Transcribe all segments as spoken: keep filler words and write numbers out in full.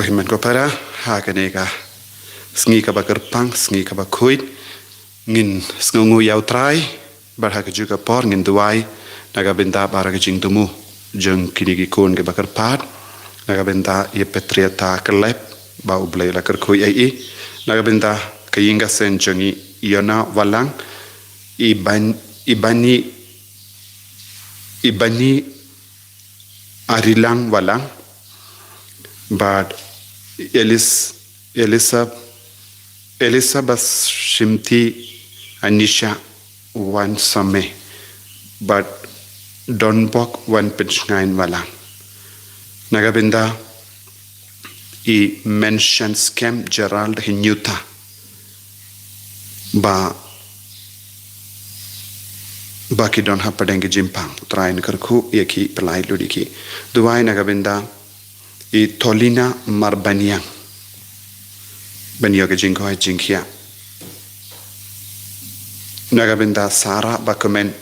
Ko hynmen ko para, ha kane ka sngi kaba kyrpang, sngi kaba khuid, ngin sngewnguh ïa U Trai, bad ha kajuh ka por ngin duwai na ka bynta baroh ka jingthmu jong kine ki khun kiba kyrpad, na ka bynta ïa Patriata Kaleb, ba U Blei u la kyrkhu ïa i, na ka bynta ka ïing ka sem jong i Yona Walang, i Ban-, i Bani, i Bani Arilang Walang, bad Elis-, Elisab-, Elisabeth Shimti Anisha Wansame, bad Donbok Wanpynshngain Walang. Na ka bynta i Mention Scam Gerald Hinyuta, ba, ba ki don hapdeng ka jingpang. U Trai un kyrkhu ïa ki, pynlait lut ïa ki. Duwai na ka bynta i Tolina Marbaniang, ban ïoh ka jingkoit jingkhiah. Na ka bynta Sarah Bakmen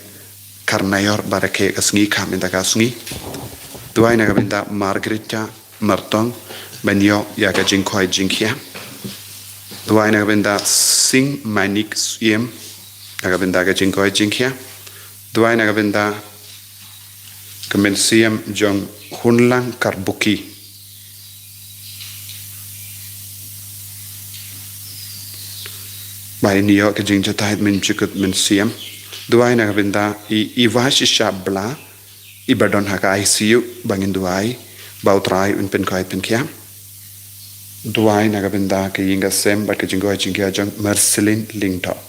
Karnaior, ba rakhe ka sngi, ka mynta ka sngi. Duwai na ka bynta Margarita Martong, ban ïoh ïa ka jingkoit jingkhiah. Duwai na ka bynta Sing Manik Siem, na ka bynta ka jingkoit jingkhiah. Duwai na ka bynta ka mynsiem jong Hunlang Karbuki, ba in ïoh ka jingjahthait mynjukut mynsiem. Duwai na ka bynta i, i Iva Shisha Bla, i ba don ha ka I C U, ba ngin duwai ba U Trai un pynkoit pynkhiah. Duwai na ka bynta ka ïing ka sem bad ka jingkoit jingkhiah jong Marceline Lyngdoh.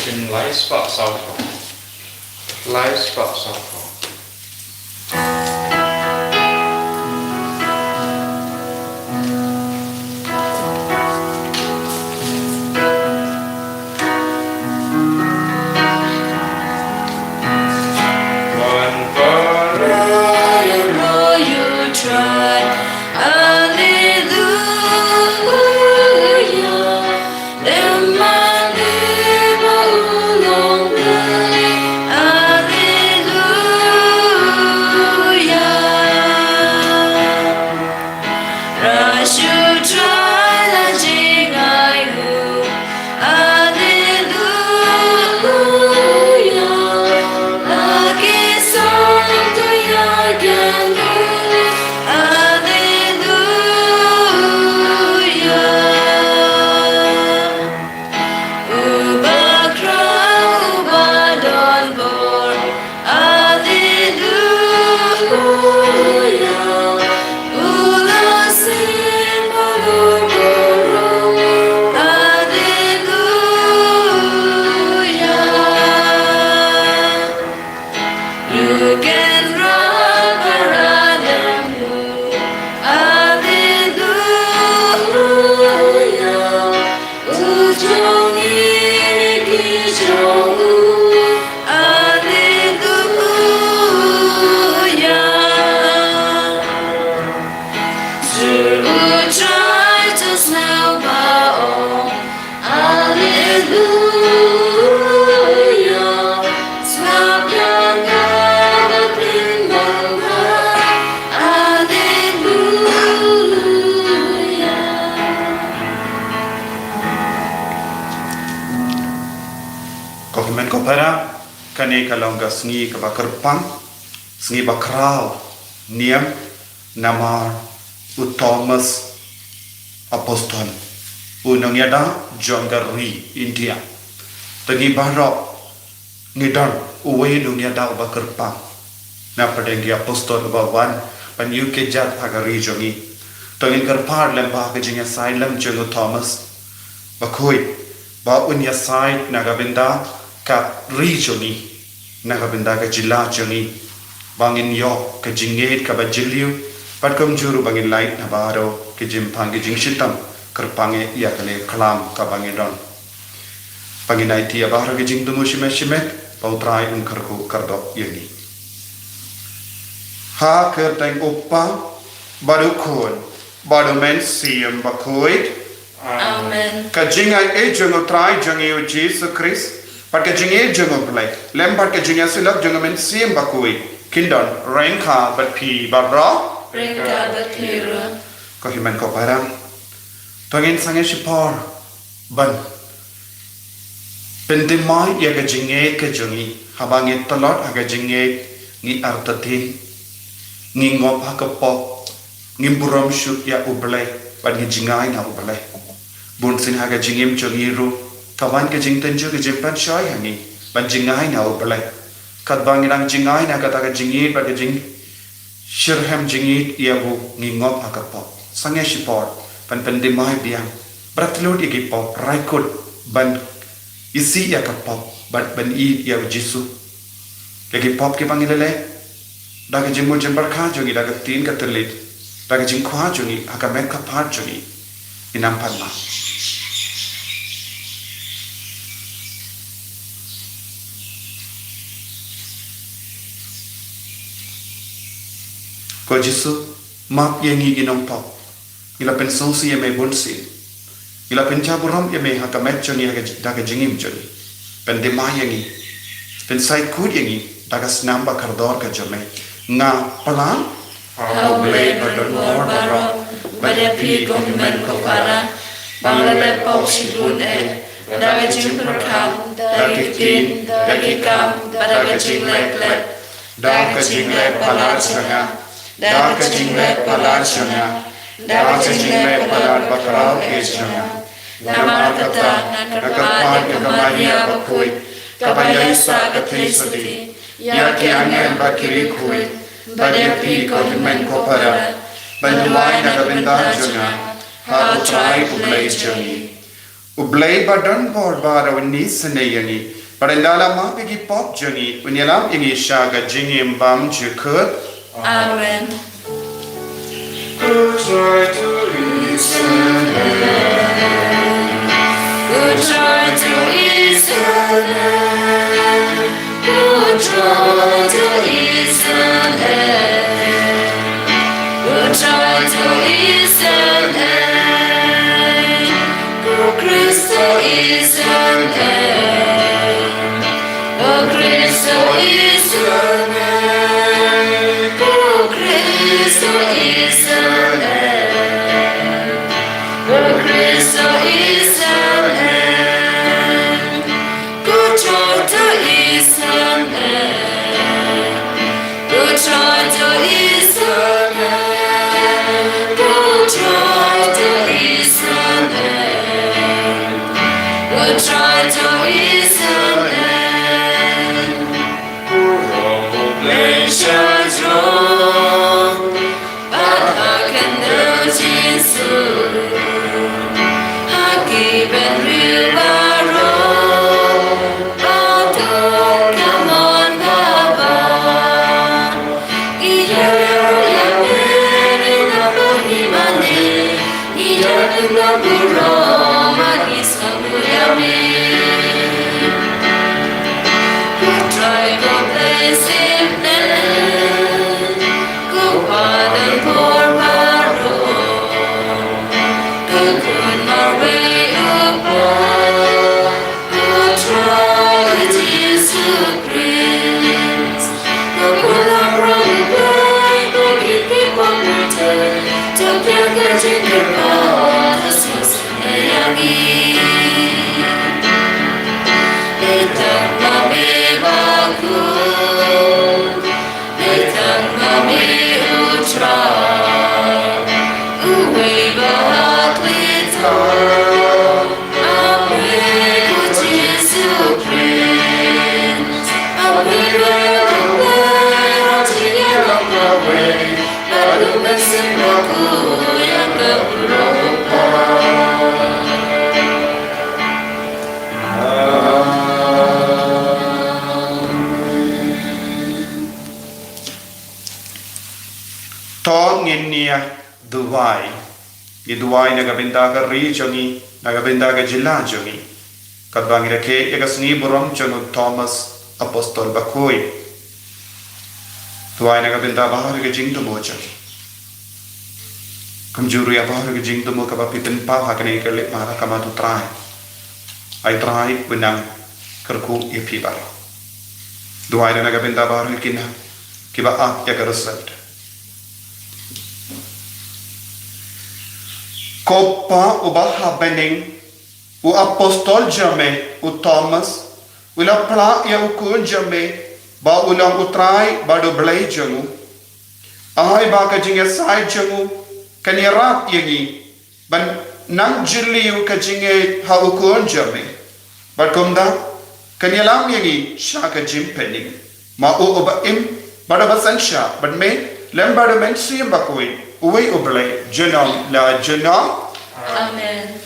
Sien lai spah saw. Lai spah saw. Ko hynmen ko para, kane ka long ka sngi kaba kyrpang, sngi bakhraw niam, Namar u Thomas Apostol, u nongïada jong ka ri India. Te ngi baroh ngi don uwei u nongïada uba kyrpang na pdeng ki apostol uba wan ban ïoh kjat ha ka ri jong ngi. To ngin kyrpad lem bad ka jingïasaid lem jong u Thomas, bakhuid ba un ïasaid na ka bynta ka ri jong ngi, na ka bynta ka jylla jong ngi, ba ngin ïoh ka jingngeit kaba jylliew, bad kumjuh ruh ba ngin lait na baroh ki jingpang ki jingshitom, kyrpang ïa kane ka khlam kaba ngi don. Ba ngin aiti ïa baroh ki jingthmu shimet shimet, ba U Trai un kyrkhu kyrdoh ïa ngi. Ha ka kyrteng U Kpa, bad U Khun, bad U Mynsiem Bakhuid. Amen. Ka jingaiei jong U Trai jong ngi U Jisu Khrist, bad ka jingïeit jong U Blei, lem bad ka jingïasyllok jong U Mynsiem Bakhuid, kin don ryngkat bad phi baroh. Ryngkat bad phi ruh. Ko hynmen ko para, to ngin sangeh shipor ban pynthymmai ïa ka jingngeit ka jong ngi. Haba ngi tlot ha ka jingngeit, ngi artatien, ngi ngop ha ka pop, ngi burom shuh ïa U Blei, bad ngi jngai na U Blei. Bunsien ha ka jingim jong ngi ruh, ka wan ka jingtynjuh ka jingpynshoi ha ngi ban jngai na U Blei. Katba ngi dang jngai na kata ka jingngeit bad ka jing shitrhem jingngeit ïa u, ngi ngop ha ka pop. Sangeh shipor ban pynthymmai biang, bad tlot ïa ki pop, rai kut ban isih ïa ka pop, bad ban ïeit ïa U Jisu. Ïa ki pop kiba ngi la leh da ka jingmut jingpyrkhat jong ngi, da ka ktien ka thylliej, da ka jingkwah jong ngi, ha ka met ka phad jong ngi. Ngin ym pat mad. Ko Jisu, map ïa ngi ki nongpop. Ngi la pynsngewsih ïa me bunsien. Ngi la pynjah burom ïa me ha ka met jong ngi, ha ka ji-, da ka jingim jong ngi. Pynthymmai ïa ngi. Pynsaid kut ïa ngi da ka snam ba kordor ka jong me. Nga palat ha U Blei ba don bor baroh, bad ïa phi ko hynmen ko para, ba nga la leh pop shibun eh, da ka jingpyrkhat, da ki ktien, da ki kam, bad da ka jingleh klet, da ka jingleh palat jong nga, da ka jingleh palat jong nga, da ka jingleh palat ba khraw eh jong nga. Namar kata nga kyrpad ïa ka Maria bakhuid, kaba ïaisah ka theisotti, ïa ki angel bad ki riewkhuid, bad ïa phi ko hynmen ko para, ban duwai na ka bynta jong nga ha U Trai U Blei jong ngi. U Blei ba don bor baroh un isynei ïa ngi, bad ynda la map ïa ki pop jong ngi, un ïalam ïa ngi sha ka jingim bymjukut. Amen. Duwai. Ngi duwai na ka bynta ka ri jong ngi, na ka bynta ka jylla jong ngi. Katba ngi rakhe ïa ka sngi burom jong u Thomas Apostol Bakhuid. Duwai na ka bynta baroh ka jingthmu jong ngi. Kumjuh ruh ïa baroh ka jingthmu kaba phi pynpaw ha kane ka lehmar ha khmat u Trai. Ai Trai u nang kyrkhu ïa phi baroh. Duwai na ka bynta baroh ki nang kiba ap ïa ka result. Ko Pa uba ha bneng, u apostol jong me, u Thomas, u la phla ïa u khun jong me, ba u long u Trai bad u Blei jong u. Ai ba ka jingïasaid jong u, kan ïarap ïa ngi, ban nang jylliew ka jingngeit ha u khun jong me. Bad kumta, kan ïalam ïa ngi sha ka jingpynim. Ma u uba im, bad uba synshar, bad me, lem bad u Mynsiem Bakhuid, uwei u Blei, junom la junom. Amen.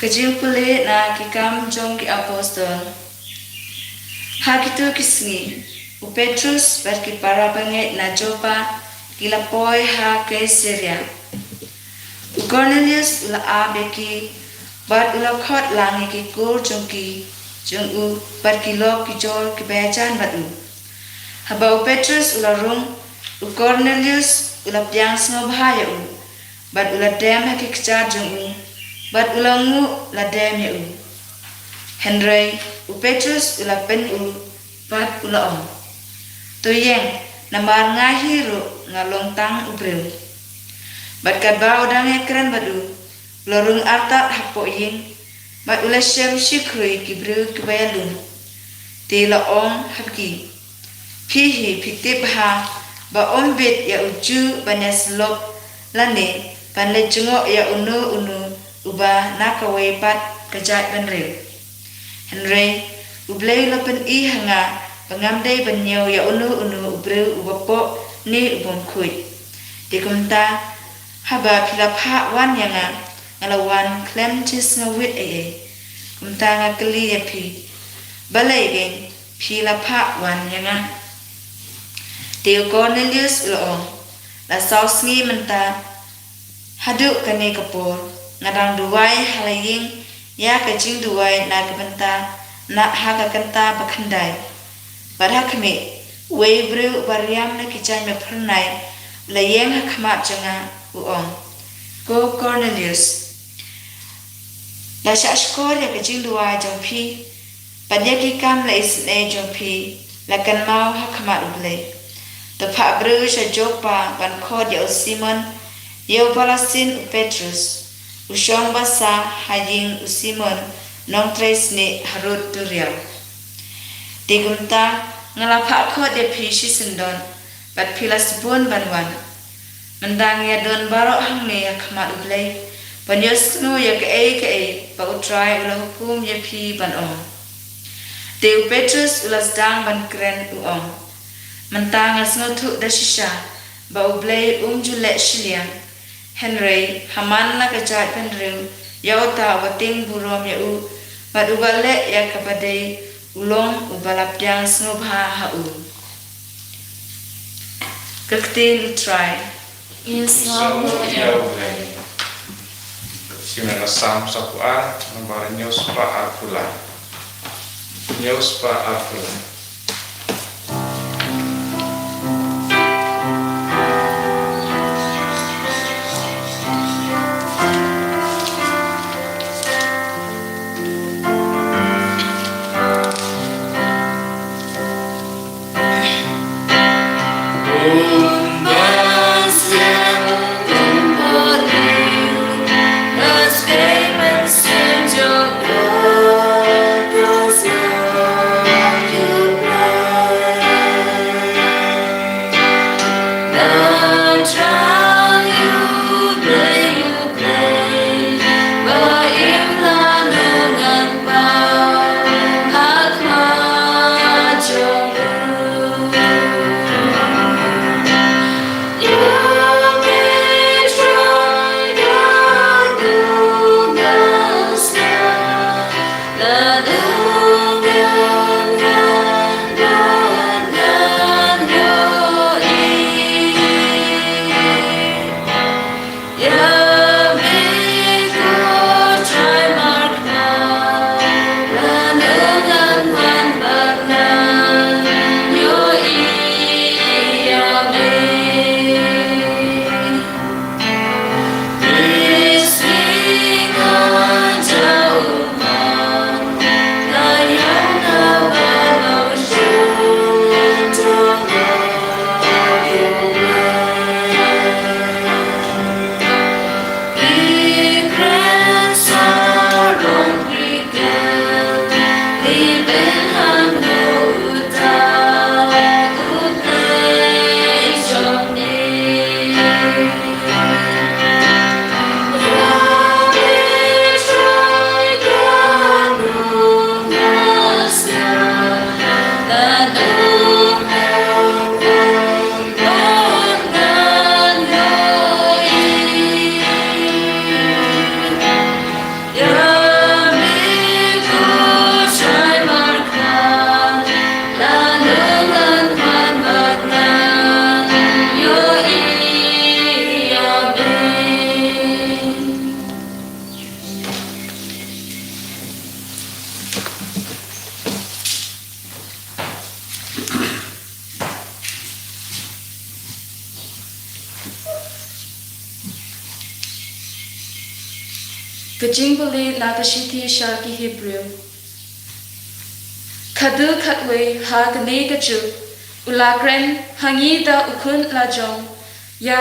Ka jingpule na ki kam jong ki apostol. Ha kito ki sngi, u Petrus bad ki para bangeit na Joppa ki la poi ha Kaisaria. U Kornelius u la ap ïa ki, bad u la khot lang ïa ki kur jong ki, jong u, bad ki lok ki jor kiba ïajan bad u. Haba u Petrus u la rung, u Kornelius u la pdiang sngewbha ïa u, bad u la dem ha ki kjat jong u, bad u la nguh la dem ïa u. Hynrei u Petrus u la pynïap, bad u la ong, to ïeng, namar nga hi ruh nga long tang u briew. Bad katba u dang ïakren bad u, u la rung artat hapoh ïing, bad u la shem shi khrui ki briew kiba ïalum. Te u la ong ha ki, phi hi phi tip bha, ba ym bit ïa u Jiw ban ïasyllok, lane ban leit jngoh ïa uno uno uba na kawei pat ka jaitbynriew. Hynrei u Blei u la pyni ha nga, ba ngam dei ban ñiew ïa uno uno u briew uba poh ne u bym khuid. Te kumta, haba phi la phah wan ïa nga, nga la wan khlem jingsngewit ei ei. Kumta nga kylli ïa phi, balei kein phi la phah wan ïa nga? Te u Kornelius u la ong, la saw sngi mynta, haduh kane ka por, nga dang duwai ha la ïing ïa ka jingduwai na ka bynta, na ha ka kynta ba khyndai. Bad ha khmih, uwei u briew uba riam na ki jaiñ ba phyrnai, u la ïeng ha khmat jong nga, u ong, ko Kornelius, la shah shkor ïa ka jingduwai jong phi, bad ïa ki kam la isynei jong phi, la kynmaw ha khmat u Blei. To phah briew sha Joppa ban khot ïa u Simon, ïa uba la sin u Petrus, u shong basa ha ïing u Simon, nongtrei snieh harud duriaw. Te kumta, nga la phah khot ïa phi shisyndon, bad phi la sbun ban wan. Mynta ngi ïadon baroh hangne ha khmat u Blei, ban ïohsngew ïa kaei kaei ba u Trai u la hukum ïa phi ban ong. Te u Petrus u la sdang ban kren, u ong, mynta nga sngewthuh da shisha, ba u Blei um ju leh shiliang. Hynrei ha man la ka jaitbynriew, ïa uta uba tieng burom ïa u, bad uba leh ïa kaba dei, u long uba la pdiang sngewbha ha u. Ka ktien u Trai. Ngin sngewbha ïa u Blei. Ka ktien na Salm saphew ar, nambar hynñiew spah arphew lai. Hynñiew spah arphew lai. Ka jingpule na ka shithi sha ki Hebru. Khadduh khatwei ha kane ka juk, u la kren ha ngi da u khun la jong, ïa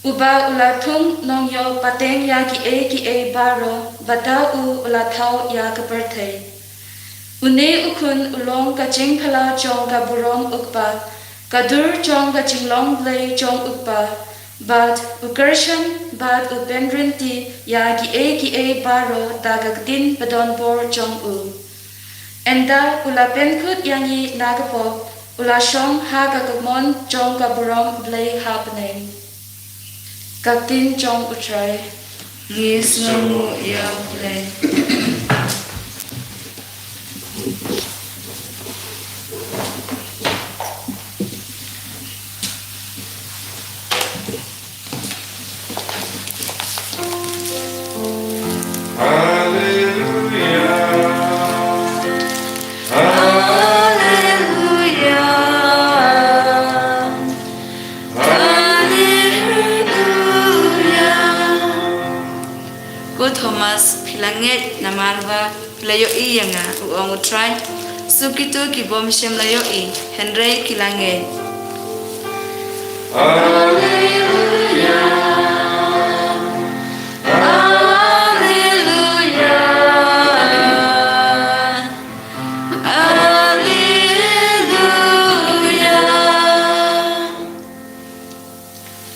uba u la thung nongïoh pateng ïa kiei kiei baroh, bad da u u la thaw ïa ka pyrthei. Une u khun u long ka jingphylla jong ka burom u kpa, ka dur jong ka jinglong Blei jong u kpa, bad u kyrshan, bad u pynrynti ïa kiei kiei baroh da ka ktien badonbor jong u. Ynda u la pynkut ïa ngi na ka pop, u la shong ha ka kamon jong ka burom Blei ha bneng. Ka ktien jong U Trai. Ngi sngewnguh ïa U Blei. Haleluya. Haleluya. Haleluya. Ko Thomas, phi la ngeit namar ba phi la ïohi ïa nga, u ong U Trai. Shu kito ki bym shym la ïohi, hynrei ki la ngeit. Haleluya. Haleluya. Haleluya.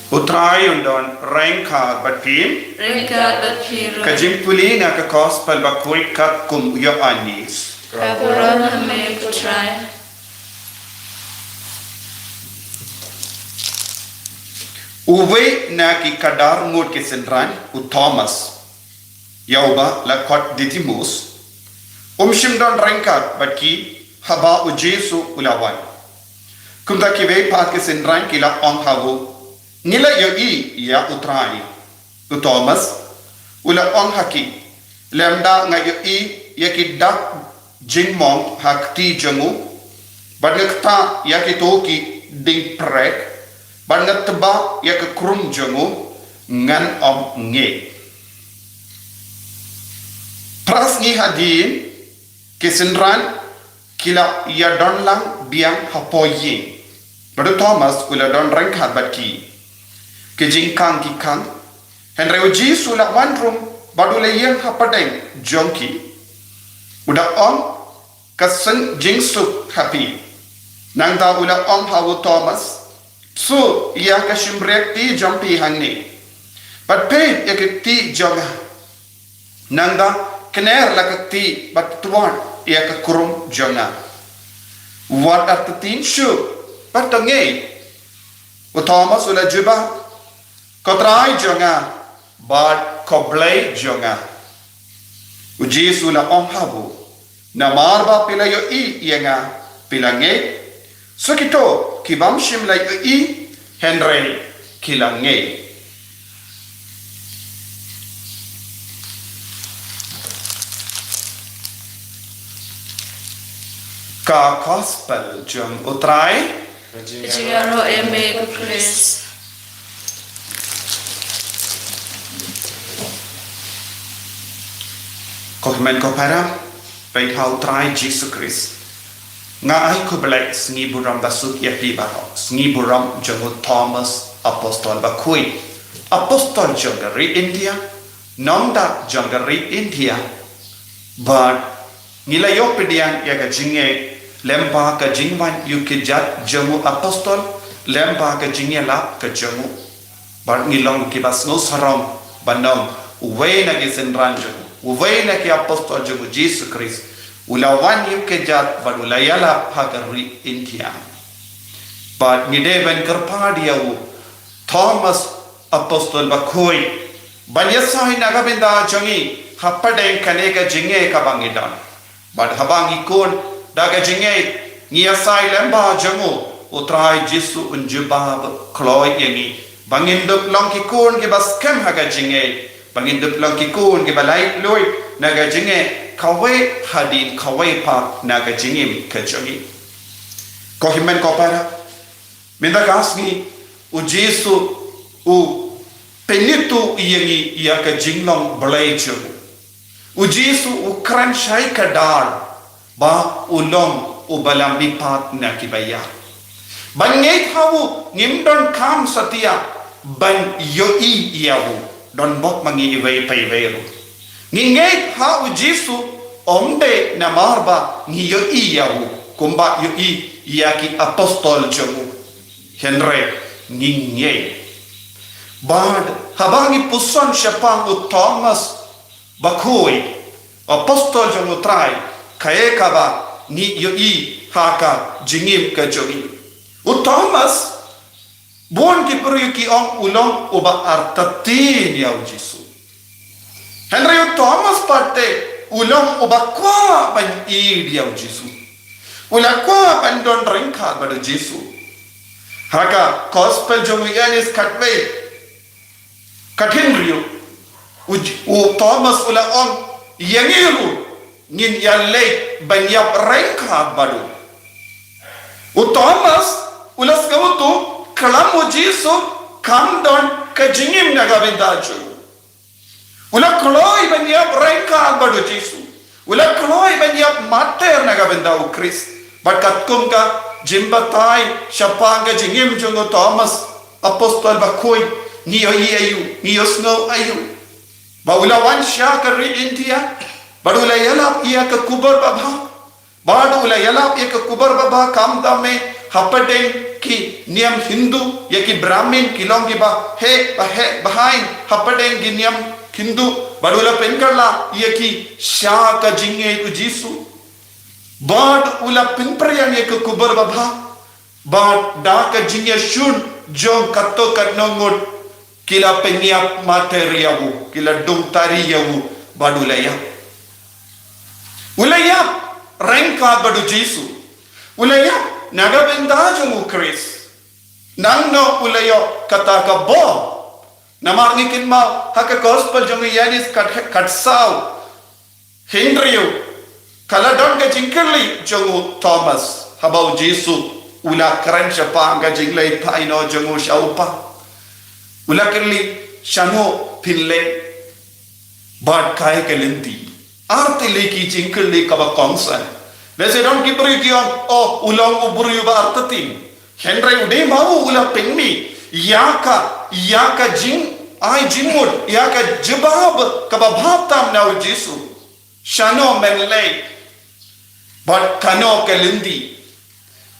U Trai un don ryngkat bad phi. Ryngkat bad phi ruh. Ka jingpule na ka Gospel bakhuid katkum u Ïoannis. Ka burom ha me ko Trai. Uwei na ki khadar ngut ki synran, u Thomas, ïa uba la khot Didimus, um shym don ryngkat bad ki haba U Jisu u la wan. Kumta kiwei pat ki synran ki la ong ha u, ngi la ïohi ïa U Trai. U Thomas u la ong ha ki, lymda nga ïohi ïa ki dak jingmong ha kti jong u, bad nga ktah ïa kito ki dieng prek, bad nga tbah ïa ka krum jong u, ngan ym ngeit. Phra sngi hadien, ki synran ki la ïadon lang biang hapoh ïing, bad u Thomas u la don ryngkat bad ki. Ki jingkhang ki khang, hynrei U Jisu u la wan rum bad u la ïeng hapdeng jong ki. U da ong, ka seng jingsuk ha phi. Nangta u la ong ha u Thomas, shu ïa ka shympriahti jong phi hangne, bad peit ïa ka kti jong nga. Nangta kner la ka kti bad tuat ïa ka krum jong nga. Wat artatien shuh bad to ngeit. U Thomas u la jubab, ko Trai jong nga bad ko Blei jong nga. U Jisu u la ong ha u, namar ba phi la ïohi ïa nga, phi la ngeit. Shu kito ki bym shym la ïohi, hynrei ki la ngeit. Ka Gospel jong U Trai. Ka jingïaroh ïa me ko Khrist. Ko hynmen ko para, peit ha U Trai Jisu Khrist. Nga ai khublei, sngi burom basuk ïa phi baroh, sngi burom jong u Thomas, apostol bakhuid, apostol jong ka ri India, nongda jong ka ri India, bad ngi la ïoh pdiang ïa ka jingngeit lyngba ka jingwan ïa u kjat jong u apostol, lyngba ka jingïalap ka jong u. Bad ngi long kiba sngewsarong ban ong, uwei na ki synran jong u, uwei na ki apostol jong u Jisu Khrist, u la wan ïa u kjat bad u la ïalap ha ka ri India. Bad ngi dei ban kyrpad ïa u Thomas, apostol bakhuid, ban ïasai na ka bynta jong ngi hapdeng kane ka jingngeit kaba ngi don. Bad haba ngi khun da ka jingngeit, ngi ïasai lyngba jong u, U Trai Jisu un jubab kloi ïa ngi, ba ngin dup long ki khun kiba skhem ha ka jingngeit, ba ngin dup long ki khun kiba laitluid na ka jingngeit, kawei hadien kawei pat na ka jingim ka jong ngi. Ko hynmen ko para, mynta ka sngi, U Jisu u pyni to ïa ngi ïa ka jinglong Blei jong u. U Jisu u kren shai ka dar ba u long uba la mihpat na kiba ïap. Ban ngeit ha u ngim donkam satia ban ïohi ïa u, don bok ma ngi iwei pa iwei ruh. Ngi ngeit ha u Jisu ym dei namar ba ngi ïohi ïa u kumba ïohi ïa ki apostol jong u. Hynrei ngi ngeit. Bad haba ngi puson shaphang u Thomas Bakhuid, apostol jong u Trai, kaei kaba ngi ïohi ha ka jingim ka jong u. U Thomas, bun ki briew ki ong u long uba artatien ïa u Jisu. Hynrei u Thomas pat te u long uba kwah ban ïeit ïa u Jisu. U la kwah ban don ryngkat bad u Jisu. Ha ka gospel jong u Ïoannis khatwei, khathynriew, u, u Thomas u la ong, ïa ngi ruh ngin ïaleit ban ïap ryngkat bad u. U Thomas u la sngewthuh khlem u Jisu kam don ka jingim na ka bynta jong u. U la kloi ban ïap ryngkat bad u Jisu. U la kloi ban ïap martir na ka bynta u Khrist. Bad katkum ka jingbatai shaphang ka jingim jong u Thomas, apostol bakhuid, ngi ïohi aïu, ngi ïohsngew aïu. Ba u la wan sha ka ri India, bad u la ïalap ïa ka kubur babha. Bad u la ïalap ïa ka kubur babha, khamtam eh hapdeng ki niam Hindu, ïa ki Brahmin ki long kiba heh, ba heh, ba heh hapdeng ki niam Hindu. Bad u la pynkylla ïa ki sha ka jingngeit u Jisu. Bad u la pynpriang ïa ka kubur babha. Bad da ka jingïashun jong katto katno ngut ki la pynïap martir ïa u, ki la dung tari ïa u, bad u la ïap. U la ïap ryngkat bad u Jisu. U la ïap na ka bynta jong u Khrist. Nangno u la ïoh kata ka bor? Namar ngi kynmaw ha ka gospel jong u Ïoannis khat, khatsaw, hynriew, ka la don ka jingkylli jong u Thomas haba u Jisu u la kren shaphang ka jingleit phai noh jong u sha u Kpa. U la kylli, shano phin leit? Bad kaei ka lynti? Artylli ki jingkylli kaba kongsan. Lehse don ki briew ki ong, oh, u long u briew ba artatien. Hynrei u dei ma u u la pynmih ïa ka, ïa ka jingai jingmut, ïa ka jubab kaba bha tam na u Jisu. Shano men leit? Bad kano ka lynti?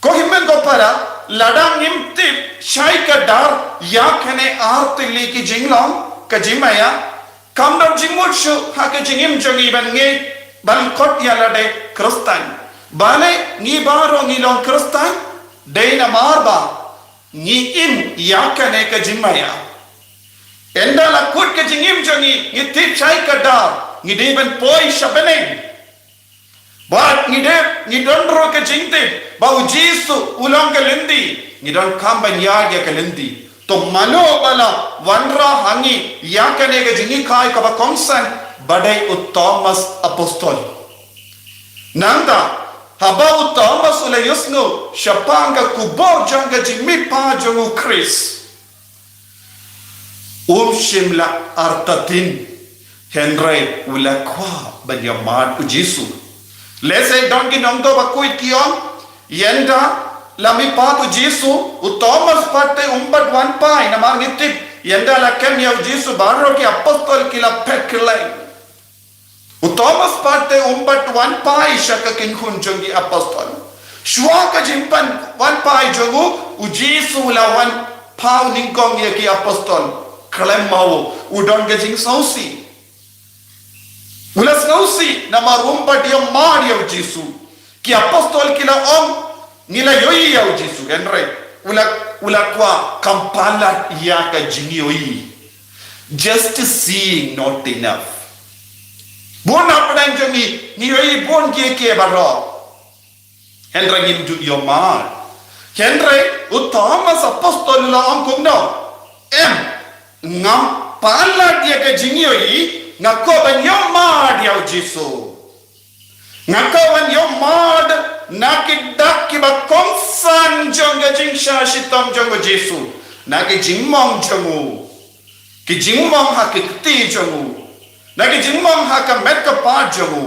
Ko hynmen ko para, lada ngim tip shai ka dar ïa kane artylli ki jinglong, ka jingmaïa, kam don jingmut shuh ha ka jingim jong ngi ban ngeit, ban kot ïa lade Khristan. Balei ngi baroh ngi long Khristan? Dei namar ba ngi im ïa kane ka jingmaïa. Ynda la kut ka jingim jong ngi, ngi tip shai ka dar, ngi dei ban poi sha bneng. Bad ngi dei, ngi don ruh ka jingtip ba u Jisu u long ka lynti, ngi donkam ban ïaid ïa ka lynti. To mano ba la wanrah ha ngi ïa kane ka jinghikai kaba kongsan, ba dei u Thomas apostol. Nangta, haba u Thomas u la ïohsngew shaphang ka kubur jong ka jingmihpat jong u Khrist, um shym la artatien, hynrei u la kwah ban ïamad u Jisu. Lehse don ki nongthoh bakhuid ki ong, ynda la mihpat u Jisu, u Thomas pat te um pat wan phai, namar ngi tip ynda la kem ïa u Jisu baroh ki apostol ki la phet kylleng. U Thomas pat te um pat wan phai sha ka kynhun jong ki apostol. Shuwa ka jingwan phai jong u, u Jisu u la wan pynpaw nyngkong ïa ki apostol. Khlem ma u, u don ka jingsngewsih. U la sngewsih namar um pat ïamad ïa u Jisu. Ki apostol ki la ong, ngi la ïohi ïa u Jisu, hynrei u la, u la kwah kam palat ïa ka jingïohi. Just seeing not enough. Bun na pdeng jong ngi, ngi ïohi bun kiei kiei baroh, hynrei ngim ju ïamad. Hynrei u Thomas apostol u la ong kumno? Em, ngam palat ïa ka jingïohi, nga kwah ban ïamad ïa u Jisu. Nga kwah ban ïamad na ki dak kiba kongsan jong ka jingshah shitom jong u Jisu, na ki jingmong jong u, ki jingmong ha ki kti jong u. Na ka jingmong ha ka met ka pat jong u,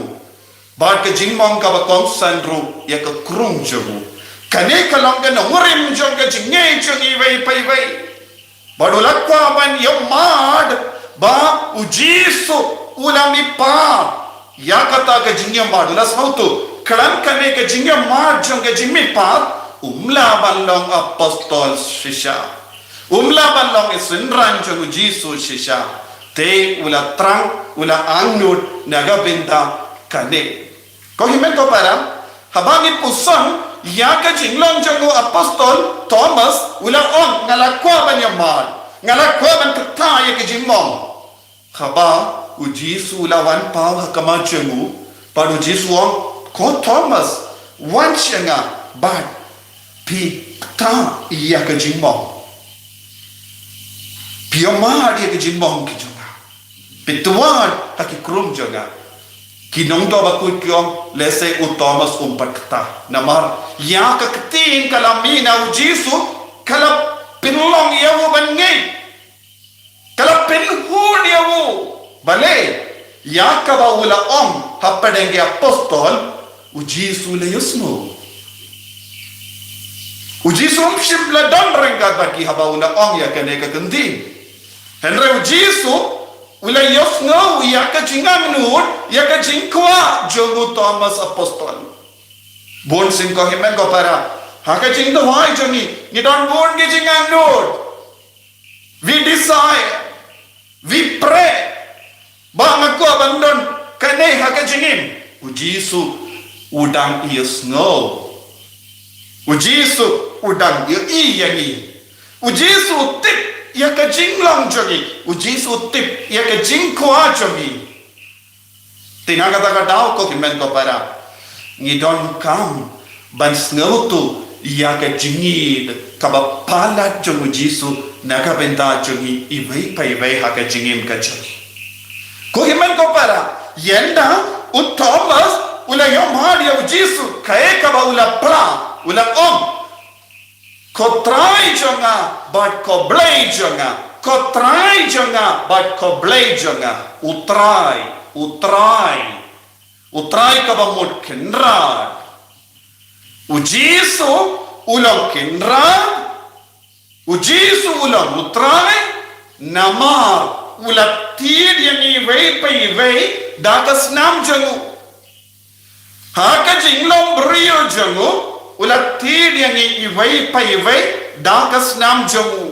bad ka jingmong kaba kongsan ruh ïa ka krung jong u. Kane ka long ka nongrim jong ka jingngeit jong iwei pa iwei. Bad u la kwah ban ïa mad ba u Jisu u la mihpat. Ïa kata ka jingïa mad u la sngewthuh, khlem kane ka jingïa mad jong ka jingmihpat, um lah ban long apostol shisha. Um lah ban long i synran jong u Jisu shisha. Te u la thrang, u la angnud na ka bynta kane. Ko hynmen ko para, haba ngi pyrshang ïa ka jinglong jong u apostol Thomas, u la ong, nga la kwah ban ïa mad, nga la kwah ban kata ïa ka jingmong. Haba u Jisu u la wan paw ha khmat jong u, bad u Jisu u ong, ko Thomas, wan sha nga bad phi kata ïa ka jingmong. Phi ïa mad ïa ka jingmong ka jong nga. Phi tuan ha ki krung jong nga. Ki nongtuh bakhuid ki ong, lehse u Thomas um pat kata. Namar ïa ka ktien ka la mih na u Jisu, ka la pynlong ïa u ban ngeit. Ka la pynhun ïa u. Balei, ïa kaba u la ong hapdeng ki apostol, u Jisu u la ïohsngew. U Jisu um shym la don ryngkat bad ki haba u la ong ïa kane ka ktien. Hynrei u Jisu u la ïohsngew ïa ka jingangnud, ïa ka jingkwah jong u Thomas apostol. Bun sien ko hynmen ko para, ha ka jingduwai jong ngi, ngi don bun ki jingangnud. We desire, we pray, ba nga kwah ban don kane ha ka jingim. U Jisu u dang ïohsngew. U Jisu u dang ïohi ïa ngi. U Jisu u tip ïa ka jinglong jong ngi. U Jisu u tip ïa ka jingkwah jong ngi. Te na kata ka daw ko hynmen ko para, ngi donkam ban sngewthuh ïa ka jingïeit kaba palat jong u Jisu na ka bynta jong ngi iwei pa iwei ha ka jingim ka jong ngi. Ko hynmen ko para, ynda u Thomas u la ïa mad ïa u Jisu, kaei kaba u la phla, u la ong, ko Trai jong nga bad ko Blei jong nga. Ko Trai jong nga bad ko Blei jong nga. U Trai, u Trai, u Trai kaba mut Kynrad. U Jisu u long Kynrad. U Jisu u long u Trai. Namar u la thied ïa ngi iwei pa iwei da ka snam jong u. Ha ka jinglong briew jong u, u la thied ïa ngi iwei pa iwei da ka snam jong u.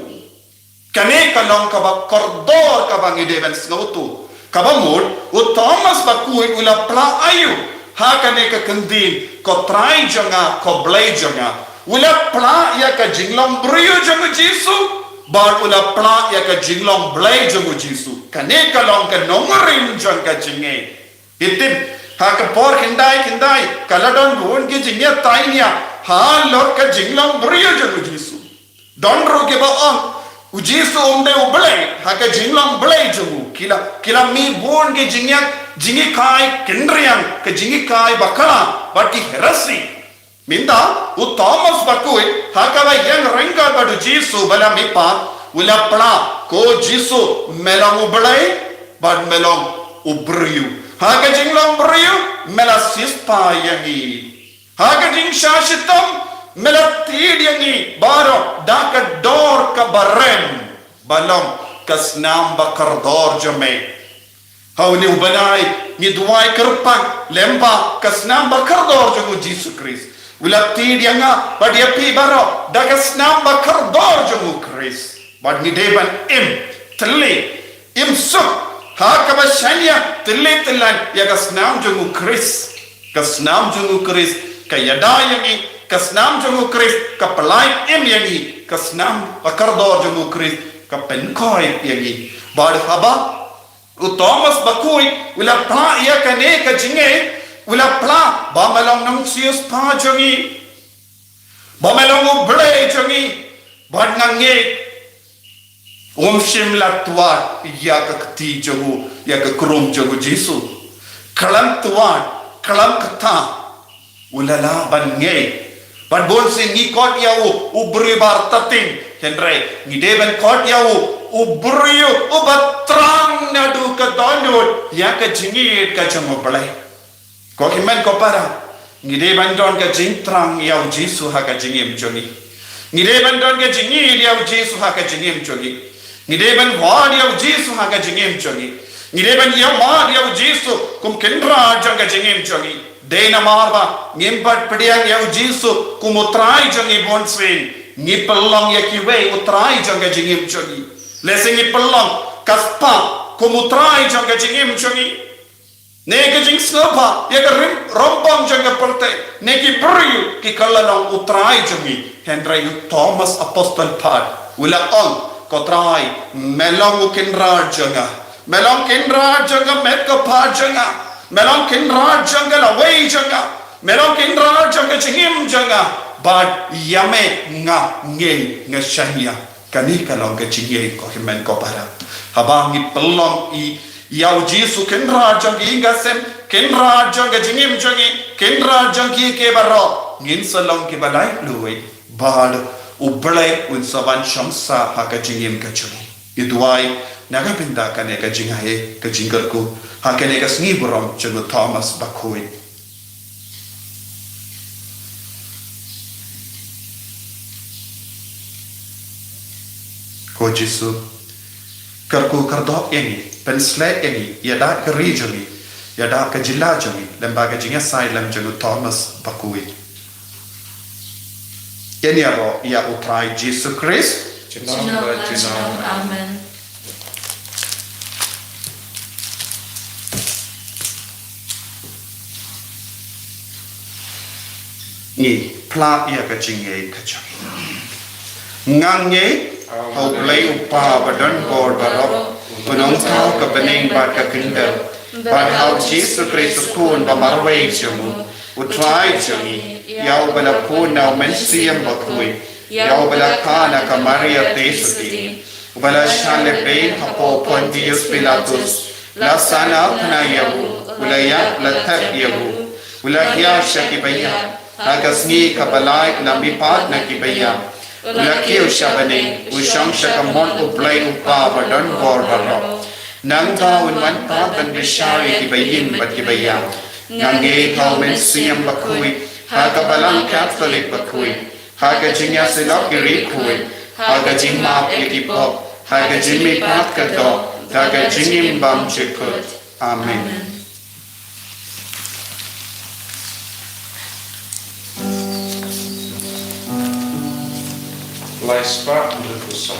Kane ka long kaba kordor kaba ngi dei ban sngewthuh. Kaba mut, u Thomas bakhuid u la phla aïu ha kane ka ktien, ko Trai jong nga, ko Blei jong nga. U la phla ïa ka jinglong briew jong u Jisu, bad u la phla ïa ka jinglong Blei jong u Jisu. Kane ka long ka nongrim jong ka jingngeit. Ngi tip, ha ka por khyndai khyndai, ka la don bun ki jingïatainia halor ka jinglong briew jong u Jisu. Don ruh kiba ong, u Jisu um dei u Blei, ha ka jinglong Blei jong u. Ki la, ki la mih bun ki jingïa, jinghikai kynriang, ka jinghikai bakla, bad ki heresy. Mynta, u Thomas bakhuid, ha kaba ïeng ryngkat bad u Jisu ba la mihpat, u la phla, ko Jisu, me long u Blei, bad me long u briew. Ha ka jinglong briew, me la siewspah ïa ngi. Ha ka jingshah shitom, me la thied ïa ngi baroh da ka dor kaba rem, ba long ka snam bakordor jong me. Ha une u bnai, ngi duwai kyrpang lyngba ka snam bakordor jong u Jisu Khrist. U la thied ïa nga bad ïa phi baroh da ka snam bakordor jong u Khrist. Bad ngi dei ban im thylli, im suk, ha kaba shaniah thylli thyllan ïa ka snam jong u Khrist. Ka snam jong u Khrist ka ïada ïa ngi, ka snam jong u Khrist ka pyllait im ïa ngi, ka snam bakordor jong u Khrist ka pynkhuid ïa ngi. Bad haba u Thomas bakhuid u la phla ïa kane ka jingngeit, u la phla ba me long nongsiewspah jong ngi, ba me long u Blei jong ngi, bad nga ngeit um shym la tuat ïa ka kti jong u, ïa ka krung jong u Jisu. Khlem tuat, khlem kata, u la lah ban ngeit Bad bun sien ngi khot ïa u, u briew ba artatien. Hynrei ngi dei ban khot ïa u, u briew uba thrang naduh ka dohnud ïa ka jingïeit ka jong U Blei. Ko hynmen ko para, ngi dei ban don ka jingthrang ïa U Jisu ha ka jingim jong ngi. Ngi dei ban don ka jingïeit ïa U Jisu ha ka jingim jong ngi. Ngi dei ban wad ïa U Jisu ha ka jingim jong ngi. Ngi dei ban ïa wad ïa U Jisu kum Kynrad jong ka jingim jong ngi. Dei namar ba ngim pat pdiang ïa U Jisu kum U Trai jong ngi bun sien, ngi pynlong ïa kiwei u trai jong ka jingim jong ngi. Lehse ngi pynlong ka spah kum u trai jong ka jingim jong ngi. Ne ka jingsngewbha ïa ka rim, rangbah jong ka pyrthei, ne ki briew ki kylla long u trai jong ngi. Hynrei u Thomas Apostol pat u la ong, Ko Trai, me long u Kynrad jong nga. Me long Kynrad jong ka met ka phad jong nga. Me long Kynrad jong ka lawei jong nga. Me long Kynrad jong ka jingim jong nga. Bad ïa me nga ngeit, nga shaniah. Kane ka long ka jingïeit, ko hynmen ko para. Haba ngi pynlong ïa U Jisu Kynrad jong ka ïing ka sem, Kynrad jong ka jingim jong ngi, Kynrad jong kiei kiei baroh, ngin sa long kiba laitluid. Bad U Blei un sa wan shong sah ha ka jingim ka jong ngi. Ngi duwai na ka bynta kane ka jingaiei, ka jingkyrkhu ha kane ka sngi burom jong u Thomas Bakhuid. Ko Jisu, kyrkhu kyrdoh ïa ngi, pynshlei ïa ngi, ïada ka ri jong ngi, ïada ka jylla jong ngi, lyngba ka jingïasai lem jong u Thomas Bakhuid. Ïa ngi ïaroh ïa U Trai Jisu Khrist. Junom la junom. Amen. Ngi phla ïa ka jingïeit ka jong ngi. Nga ngeit ha U Blei U Kpa ba don bor baroh, u nongthaw ka bneng bad ka khyndew, bad ha U Jisu Khrist u Khun ba marwei jong u, U Trai jong ngi, ïa uba la phun na U Mynsiem Bakhuid, ïa uba la kha na ka Maria Theisotti, uba la shah lehbeiñ hapoh Pontius Pilatus, la sahnarphna ïa u, u la ïap, la thep ïa u, u la hiar sha kiba ïap, ha ka sngi kaba lai u la mihpat na kiba ïap, u la kiew sha bneng, u shong sha ka mut U Blei U Kpa ba don bor baroh. Nangta un wan pat ban bishar ïa kiba ïing bad kiba ïap. Nga ngeit ha U Mynsiem Bakhuid, ha ka Balang Katholik bakhuid, ha ka jingïasyllok ki riewkhuid, ha ka jingmap ïa ki pop, ha ka jingmihpat ka doh, ha ka jingim bymjukut. Amen. Lai spah hynriewphew saw.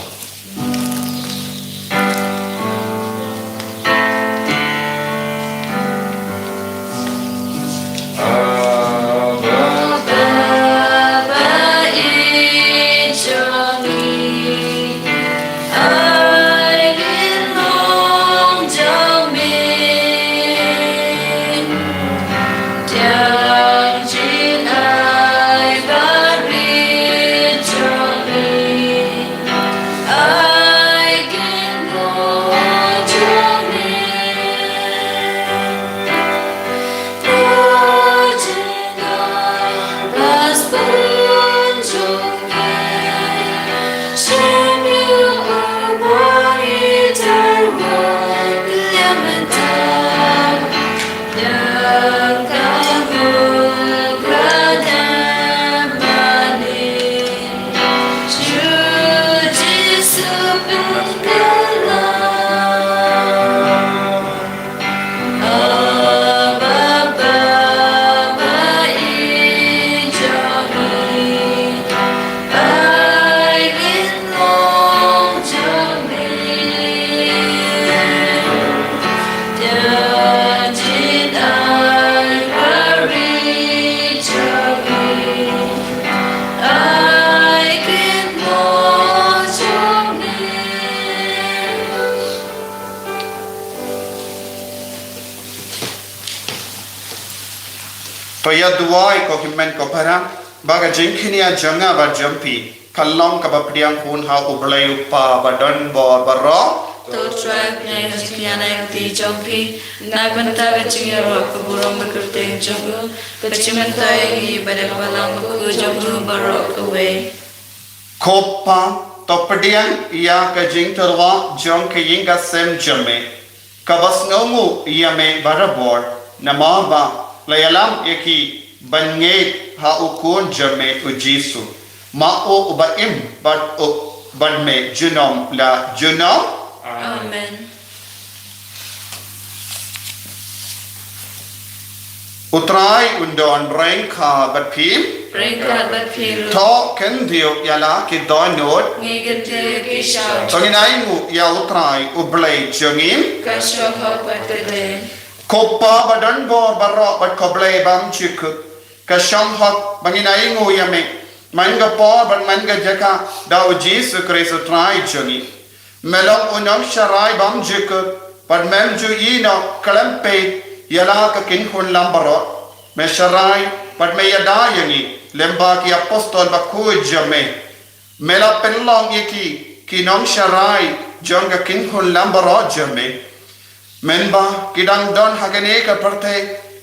To ïa duwai ko hynmen ko para, ba ka jingkñia jong nga bad jong phi kan long kaba pdiang hun ha U Blei U Kpa ba don bor baroh, To Trai, pynïaid ka jingkyrkhu ïa ka kti jong phi na ka bynta ka jingïaroh ka burom bakyrteng jong u, ka jingmyntoi ïa ngi bad ïa ka balang bakhuid jong u baroh kawei. Ko Pa, to pdiang ïa ka jingtyrwa jong ka ïing ka sem jong me, kaba sngewnguh ïa me barabor, namar ba la ïalam ïa ki ban ngeit ha u Khun jong me u Jisu, ma u uba im bad u bad me junom la junom. Amen. U Trai un don ryngkat bad phi. Ryngkat bad phi ruh. To kyntiew ïa la ki dohnud. Ngi kyntiew ïa ki sha. To ngin ainguh ïa u Trai u Blei jong ngi. Ka shong hok bad ka dei. Ko Pa ba don bor baroh bad ko Blei bymjukut, ka shong hok ba ngin ainguh ïa me man ka por bad man ka jaka da u Jisu Khrist u Trai jong ngi. Me long u nongsharai bymjukut, bad mem ju ïehnoh khlem peit ïa la ka kynhun lam baroh. Me sharai bad me ïada ïa ngi lem bad ki apostol bakhuid jong me. Me la pynlong ïa ki ki nongsharai jong ka kynhun lam baroh jong me. Mynba ki dang don ha kane ka pyrthei,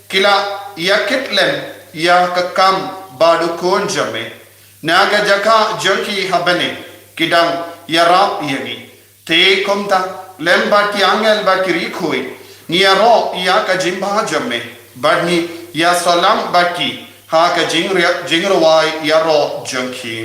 ki la ïakit lem ïa ka kam bad u Khun jong me. Na ka jaka jong ki ha bneng ki dang ïarap ïa ngi. Te kumta, lem bad ki angel bad ki riewkhuid, ngi ïaroh ïa ka jingbha jong me, bad ngi ïasalam bad ki ha ka jingri-, jingrwai ïaroh jong ki.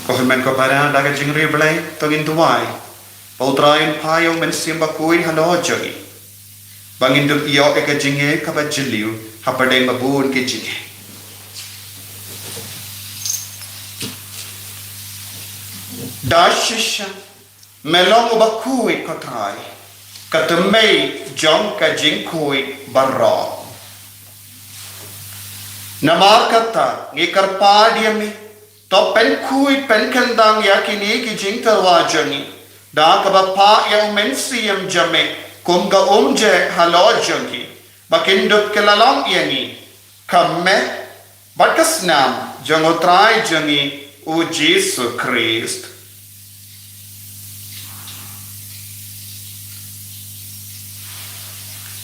Ko hynmen ko para, da ka jingriewblei to ngin duwai ba U Trai un phah ïa U Mynsiem Bakhuid halor jong ngi, ba ngin dup ïoh ïa ka jingngeit kaba jylliew hapdeng ba bun ki jingeh. Da shisha me long uba khuid, ko Trai, ka tymmen jong ka jingkhuid baroh. Namar kata ngi kyrpad ïa me, to pynkhuid pynkhyndang ïa kine ki jingtyrwa jong ngi da kaba phah ïa U Mynsiem jong me kum ka umjing halor jong ngi, ba kin dup kylla long ïa ngi ka met bad ka snam jong U Trai jong ngi U Jisu Khrist.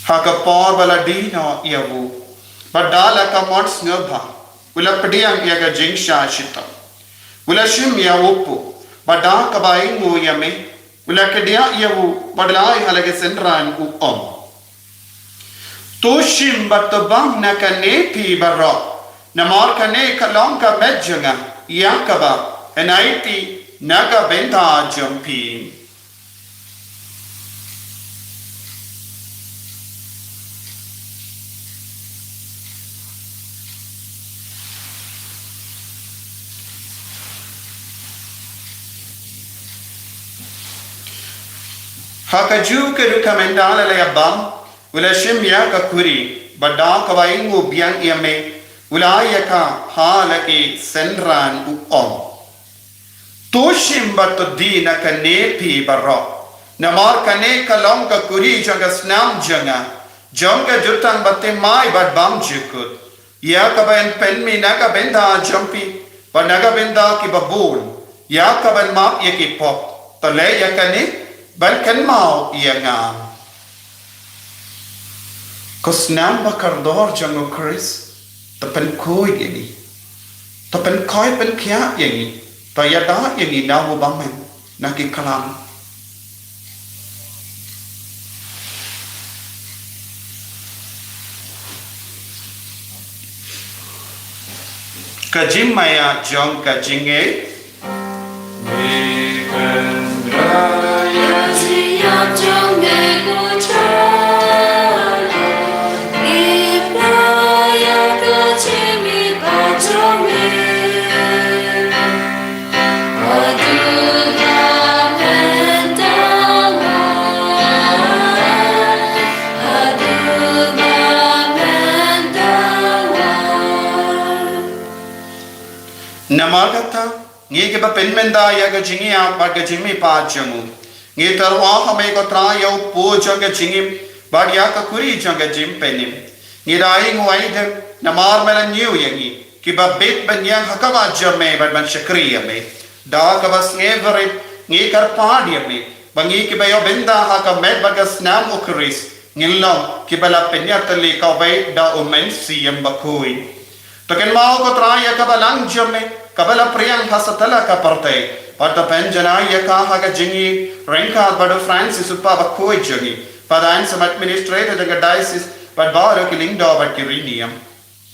Ha ka por ba la die noh ïa u, bad da la ka mon sngewbha, u la pdiang ïa ka jingshah shitom, u la shim ïa u paw, bad da kaba ainguh ïa me, u la kdiah ïa u bad u la ai ha la ki synran u ong: To shim bad to bam na kane phi baroh, namar kane ka long ka met jong nga, ïa kaba yn aiti na ka bynta jong phi. Ha kajuh ka rukom, ynda la ïa bam, u la shim ïa ka khuri, bad da kaba ainguh biang ïa me, u la ai ïa ka ha la ki synran u ong: To shim bad to die na kane phi baroh, namar kane ka long ka khuri jong ka snam jong nga, jong ka jutang bathymmai bad bymjukut. Ïa kaban pynmih na ka bynta jong phi bad na ka bynta kiba bun, ïa kaban map ïa ki pop. To leh ïa kane ban kynmaw ïa nga. Ka snam ba kordor jong u Khrist, to pynkhuid ïa ngi, to pynkhuid pynkhiah ïa ngi, to ïada ïa ngi na u bymman na ki klam. Ka jingmaïa jong ka jingngeit. Namar kata, ngi kiba pynmynta ïa ka jingïap bad ka jingmihpat jong u, ngi tyrwa ha me ko Trai ïa u kpu jong ka jingim bad ïa ka kuri jong ka jingpynim. Ngi da ïeng wai dem namar me la ñiew ïa ngi kiba bit ban ïeng ha kaba jong me bad ban shakri ïa me. Da kaba sngewrit ngi kyrpad ïa me ba ngi kiba ïoh bynta ha ka met bad ka snam u Khrist ngin long kiba la pynïatylli kawei da u Mynsiem Bakhuid. To kynmaw ko Trai ïa ka balang jong me kaba la pdiang ha satlak ka pyrthei, bad to pynjanai ïa ka ha ka jingïaryngkat bad u Francis u kpa bakhuid jong ngi, Father Anselm administrator jong ka diocese, bad baroh ki lyngdoh bad ki riewniam.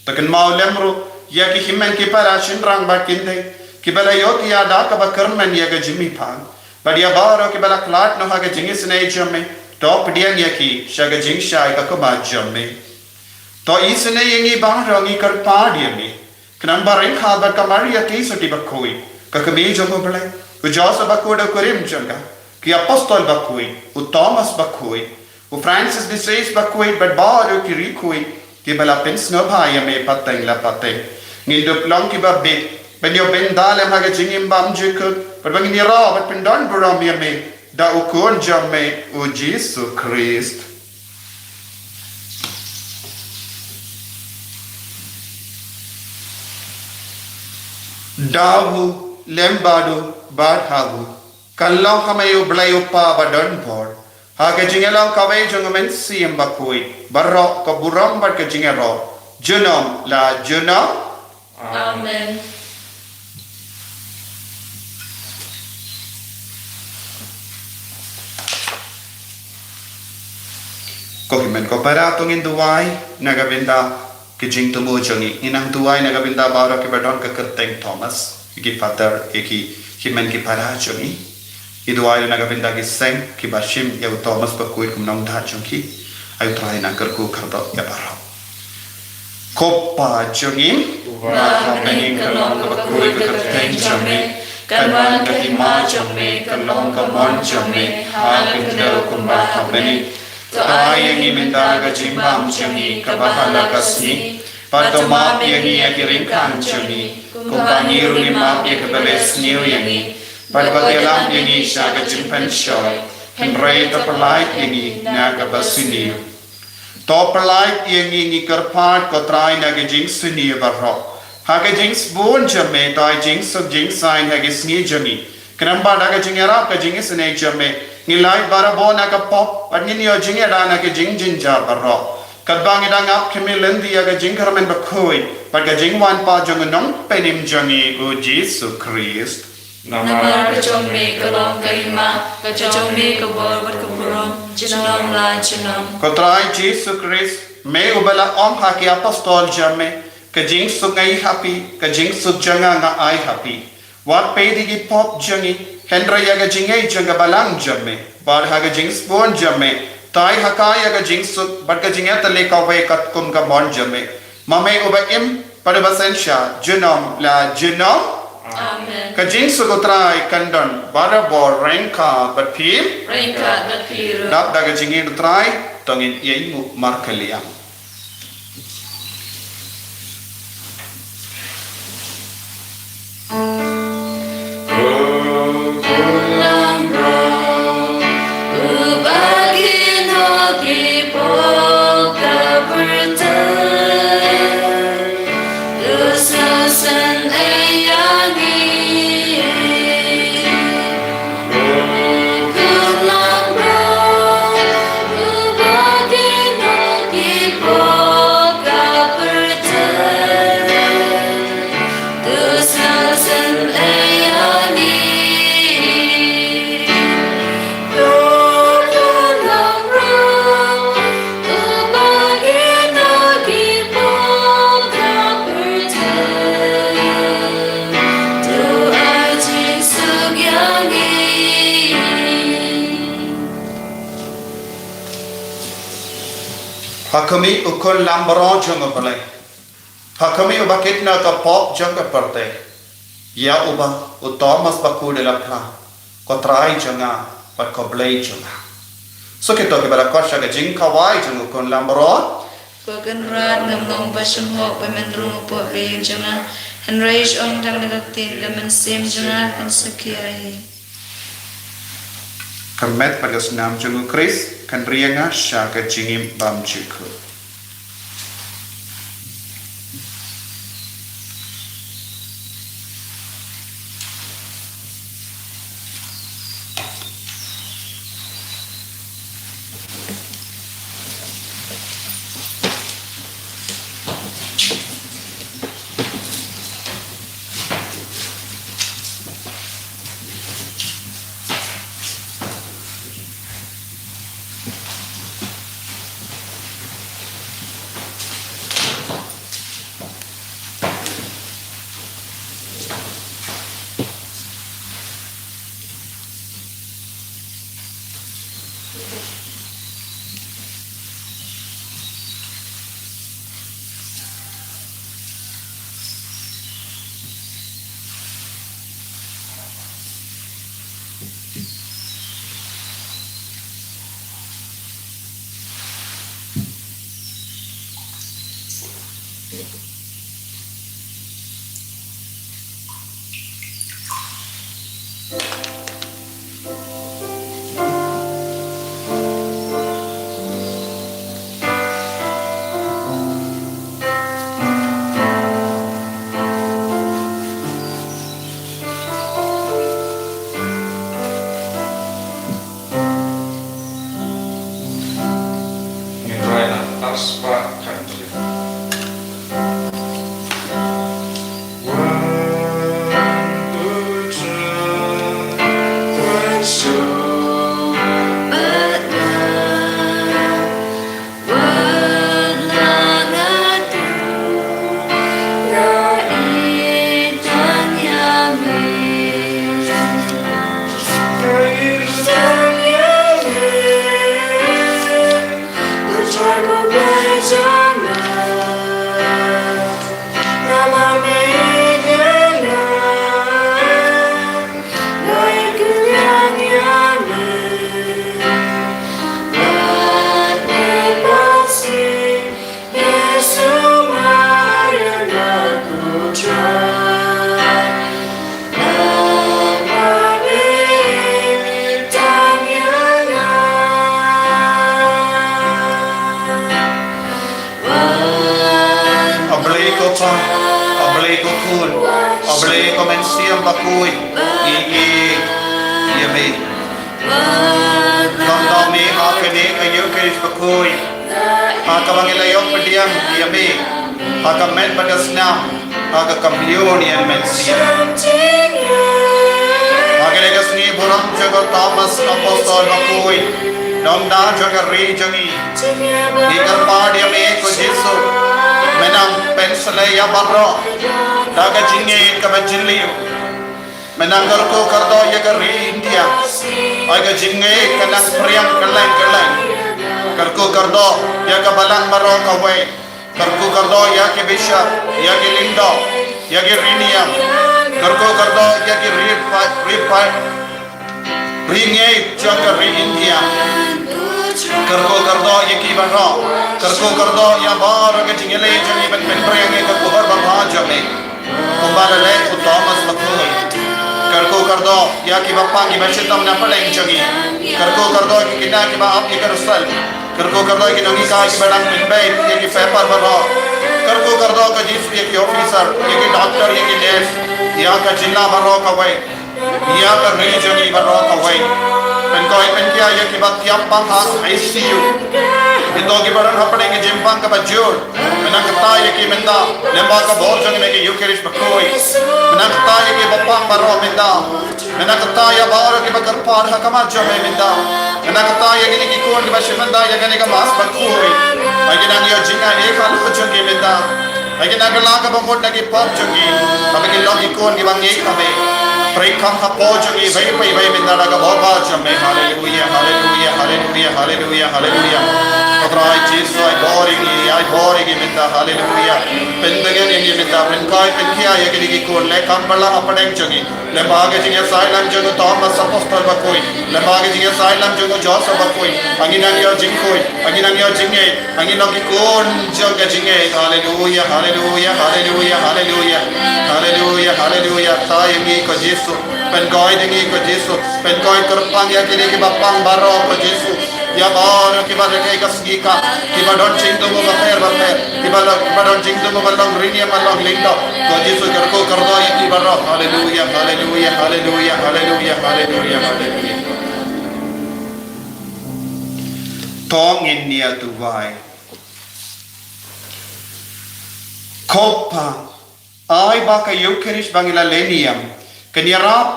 To kynmaw lem ruh ïa ki hynmen ki para shynrang bad kynthei kiba la ïohthiah da kaba kyrmen ïa ka jingmihpat, bad ïa baroh kiba la khlad noh ha ka jingisynei jong me, to pdiang ïa ki sha ka jingshai ka khmat jong me. To isynei ïa ngi baroh, ngi kyrpad ïa me, khnang ba ryngkat bad ka Maria Theisotti bakhuid, ka kmie jong u Blei, u Joseph bakhuid u kurim jong ka, ki apostol bakhuid, u Thomas bakhuid, u Francis de Sales bakhuid bad baroh ki riewkhuid kiba la pynsngewbha ïa me pateng la pateng, ngin dup long kiba bit ban ïoh bynta lem ha ka jingim bymjukut bad ba ngin ïaroh bad pyndonburom ïa me da u Khun jong me u Jisu Khrist. Da u, lem bad u, bad ha u, kan long ha me u Blei u Kpa badonbor, ha ka jingïalang kawei jong u Mynsiem Bakhuid, baroh ka burom bad ka jingïaroh junom la junom. Amen. Ko hynmen ko para, to ngin duwai na ka bynta ka jingthmu jong ngi. Ngin nang duwai na ka bynta baroh kiba don ka kyrteng Thomas, ki father, ki hynmen ki para jong ngi. Ngi duwai na ka bynta ki seng kiba shim ïa u Thomas bakhuid kum nongthaw jong ki. Ai u Trai, nang kyrkhu kyrdoh ïa baroh. Ko Pa jong ngi ba ha bneng, ka long kaba khuid ka kyrteng jong me, kan wan ka hima jong me, kan long ka mon jong me ha ka khyndew kumba ha bneng. To ai ïa ngi mynta ka jingbam jong ngi kaba ha la ka sngi, bad to map ïa ngi ïa ki ryngkat jong ngi, kumba ngi ruh ngi map ïa kiba la sniew ïa ngi, bad wat ïalam ïa ngi sha ka jingpynshoi, hynrei to pyllait ïa ngi na kaba sniew. To pyllait ïa ngi, ngi kyrpad ko Trai, na ka jingsniew baroh. Ha ka jingsbun jong me to ai jingsuk jingsaiñ ha ka sngi jong ngi, khnang ba da ka jingïarap ka jingisynei jong me ngin lait barabor na ka pop, bad ngin ïoh jingïada na ka jingjynjar baroh, katba ngi dang ap khmih lynti ïa ka jingkyrmen bakhuid bad ka jingwan pat jong u Nongpynim jong ngi u Jisu Khrist. Namar ka jong me ka long ka hima, ka jong me ka bor bad ka burom junom la junom. Ko Trai Jisu Khrist, me uba la ong ha ki apostol jong me, ka jingsuk nga ai ha phi, ka jingsuk jong nga nga ai ha phi. Wat peit ïa ki pop jong ngi, hynrei ïa ka jingngeit jong ka balang jong me. Bad ha ka jingsbun jong me to ai ha ka ïa ka jingsuk bad ka jingïatylli kawei katkum ka mon jong me, ma me uba im bad uba synshar junom la junom. Amen. Ka jingsuk u Trai kan don barabor ryngkat bad phi. Ryngkat bad phi ruh. Dap da ka jingngeit u Trai to ngin ïainguh markylliang. Ha khmih u khun lambaroh jong U Blei. Ha khmih uba kit na ka pop jong ka pyrthei. Ïa uba u Thomas Bakhuid u la phla, ko Trai jong nga bad ko Blei jong nga. Sa kito kiba la koit sha ka jingkhawai jong u khun lambaroh. Ko Kynrad, ngam long ba shem hok ba men rung hapoh ka ïing jong nga, hynrei shu ong tang da ka ktien, ka mynsiem jong nga kan sa khia hi. Ka met bad ka snam jong U Khrist kan ri ïa nga sha ka jingim bym jukut. Ngin rai na ar spah khatphra. A Blei ko Pa, a Blei ko Khun, a Blei ko Mynsiem Bakhuid, ngi ïeit ïa me. Don don me ha kane ka Eucharist bakhuid, ha kaba ngi la ïoh pdiang ïa me ha ka met bad ka snam, ha ka Communion Mynsiem. Ha kane ka sngi burom jong u Thomas Apostol Bakhuid, nongda jong ka ri jong ngi, ngi kyrpad ïa me ko Jisu, me nang pynsleh ïa baroh da ka jingngeit kaba jylliew. Me nang kyrkhu kyrdoh ïa ka ri India, ai ka jingngeit ka nang phriang kylleng kylleng. Kyrkhu kyrdoh ïa ka balang baroh kawei. Kyrkhu kyrdoh ïa ki bishop, ïa ki lyngdoh, ïa ki riniam. Kyrkhu kyrdoh ïa ki ripa ripa ri ngeit jong ka ri India. Kyrkhu kyrdoh ïa ki baroh. Kyrkhu kyrdoh ïa baroh ka jingïaleh jong ngi ban pynphriang ïa ka khubor babha jong me. Kumba la leh u Thomas Bakhuid. Kyrkhu kyrdoh ïa kiba pang kiba shitom na pdeng jong ngi. Kyrkhu kyrdoh ïa ki khynnah kiba ap ïa ka result. Kyrkhu kyrdoh ïa ki nonghikai kiba dang pynbeit ïa ki paper baroh. Kyrkhu kyrdoh ko Jisu ïa ki officer, ïa ki doctor, ïa ki nurse, ïa ka jylla baroh kawei. Ïa ka ri jong ngi baroh kawei. Pynkoit pynkhia ïa kiba thiah pang ha I C U. Kito kiba don hapdeng ka jingpang kaba jur. Me nang kata ïa ki mynta, lyngba ka bor jong me ka Eucharist bakhuid. Me nang kata ïa kiba pang baroh mynta. Me nang kata ïa baroh kiba kyrpad ha khmat jong me mynta. Me nang kata ïa kine ki khun kiba shim bynta ïa kane ka Mass bakhuid. Ba kin nang ïoh jingaiei halor jong ki mynta. Ba kin nang kylla kaba mut na ki pop jong ki. Ba kin long ki khun kiba ngeit ha me. Trei kham hapoh jong ki ba ïa phi ba ïa mynta da ka bor ba jong me. Haleluia, haleluia, haleluia, haleluia, haleluia. Ko Trai Jisu, ai bor Bor ïa ngi mynta, haleluya. Pyndeng ïa ngi mynta, pynkoit pynkhia ïa kine ki khun, leh kam balang hapdeng jong ngi. Lyngba ka jingïasaid lang jong u Thomas Apostol bakhuid, lyngba ka jingïasaid lang jong u Joseph bakhuid, ha ngi nang ïoh jingkhuid, ha ngi nang ïoh jingngeit, ha ngi long ki khun jong ka jingngeit. Haleluya, haleluya, haleluya, haleluya. Haleluya, haleluya. Kta ïa ngi ko Jisu. Pynkoit ïa ngi ko Jisu. Pynkoit kyrpang ïa kine kiba pang baroh ko Jisu. Ïa baroh kiba rakhe ka sngi ka, kiba don jingthmu bapher bapher, kiba long, kiba don jingthmu ba long riewniam ba long lyngdoh. Ko Jisu kyrkhu kyrdoh ïa ki baroh. Haleluya, haleluya, haleluya, haleluya, haleluya, haleluya. To ngin ïa duwai. Ko Pa, ai ba ka Ïukharist ba ngi la leh niam kan ïarap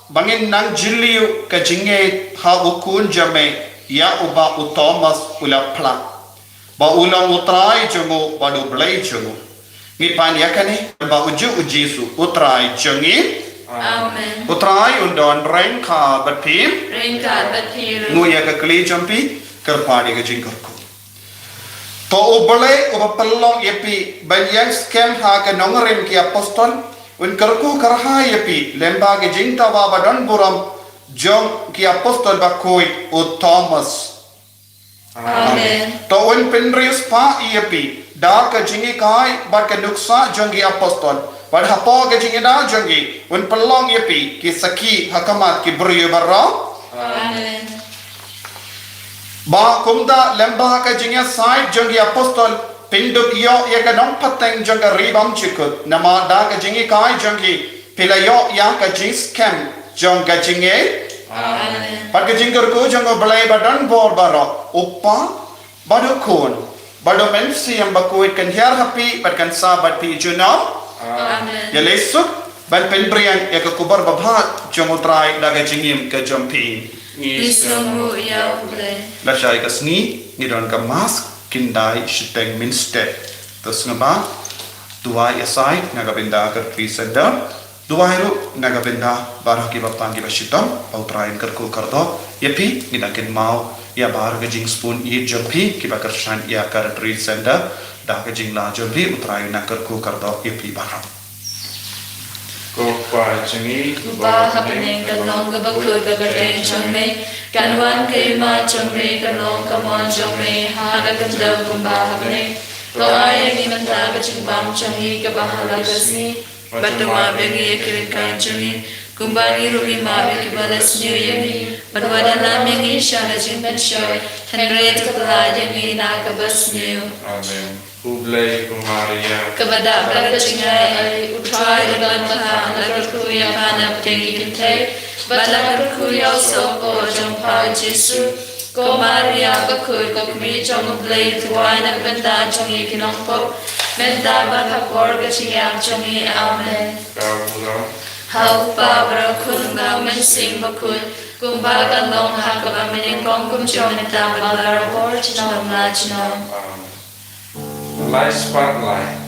ba ngin nang jylliew ka jingngeit ha u khun jong me, ïa uba u Thomas u la phla ba u long u Trai jong u bad u Blei jong u. Ngi pan ïa kane ba u ju u Jisu u Trai jong ngi. Amen. U Trai un don ryngkat bad phi. Ryngkat bad phi ruh. Nguh ïa ka kli jong phi, kyrpad ïa ka jingkyrkhu. To u Blei uba pynlong ïa phi ban ïeng skhem ha ka nongrim ki apostol, un kyrkhu kyrhai ïa phi lyngba ka jingdawa ba don burom jong ki apostol bakhuid u Thomas. Amen. To un pynriewspah ïa phi da ka jinghikai bad ka nuksa jong ki apostol, bad hapoh ka jingïada jong ki un pynlong ïa phi ki sakhi ha khmat ki briew baroh. Amen. Ba kumta lyngba ka jingïasaid jong ki apostol phin dup ïoh ïa ka nongpateng jong ka ri bymjukut, namar da ka jinghikai jong ki phi la ïoh ïa ka jingskhem jong ka jingngeit. Amen. Bad ka jingkyrkhu jong u Blei ba don bor baroh, u Kpa, bad u Khun, bad u Mynsiem Bakhuid kan hiar ha phi bad kan sah bad phi junom. Amen. Ïa leit suk ban pynpriang ïa ka khubor babha jong u Trai da ka jingim ka jong phi. Ngi sngewnguh ïa u Blei. Lashai ka sngi ngi don ka Mass, khyndai shiteng mynstep. To sngewbha duwai ïasaid na ka bynta ka Ritri Center. Duwai ruh na ka bynta baroh kiba pang kiba shitom, ba u Trai un kyrkhu kyrdoh ïa phi. Ngi dang kynmaw ïa baroh ka jingsbun ïeit jong phi kiba kyrshan ïa ka Ritri Center. Da ka jingla jong phi u Trai un nang kyrkhu kyrdoh ïa phi baroh. Ko Pa jong ngi uba ha bneng, kan long kaba khuid ka kyrteng jong me, kan wan ka hima jong me, kan long ka mon jong me ha ka khyndew kumba ha bneng. To ai ïa ngi mynta ka jingbam jong ngi kaba ha la ka sngi. Bad to map ïa ngi ïa ki ryngkat jong ngi, kumba ngi ruh ngi map ïa kiba la sniew ïa ngi. Bad wat ïalam ïa ngi sha ka jingpynshoi, hynrei to pynlait ïa ngi na kaba sniew. Amen. Khublei ko Maria, kaba dap da ka jingai, u Trai u don bad pha, la kyrkhu ïa pha na pdeng ki kynthei, bad la kyrkhu ïa u sawkpoh jong pha u Jisu. Ko Maria bakhuid, ko Kmie jong u Blei, to duwai na ka bynta jong ngi ki nongpop, mynta bad ha ka por ka jingïap jong ngi. Amen. Ha u Kpa bad u Khun bad u Mynsiem Bakhuid, kumba ka long ha kaba mynnyngkong, kumjuh mynta bad barabor, junom la junom. Amen. Light spotlight.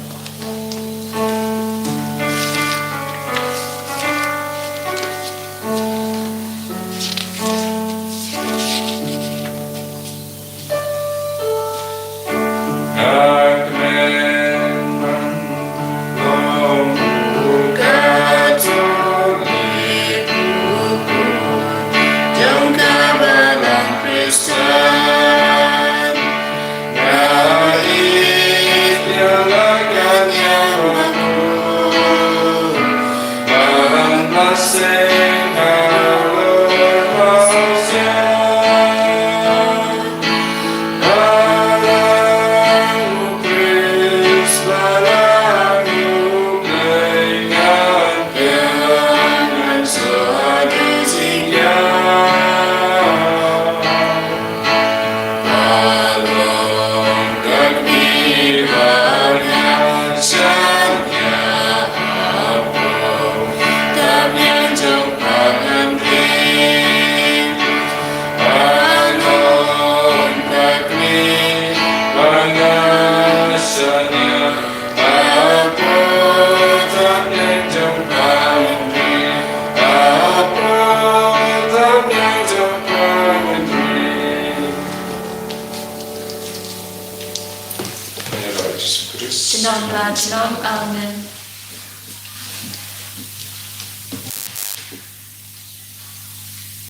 Chnong la chnong almen.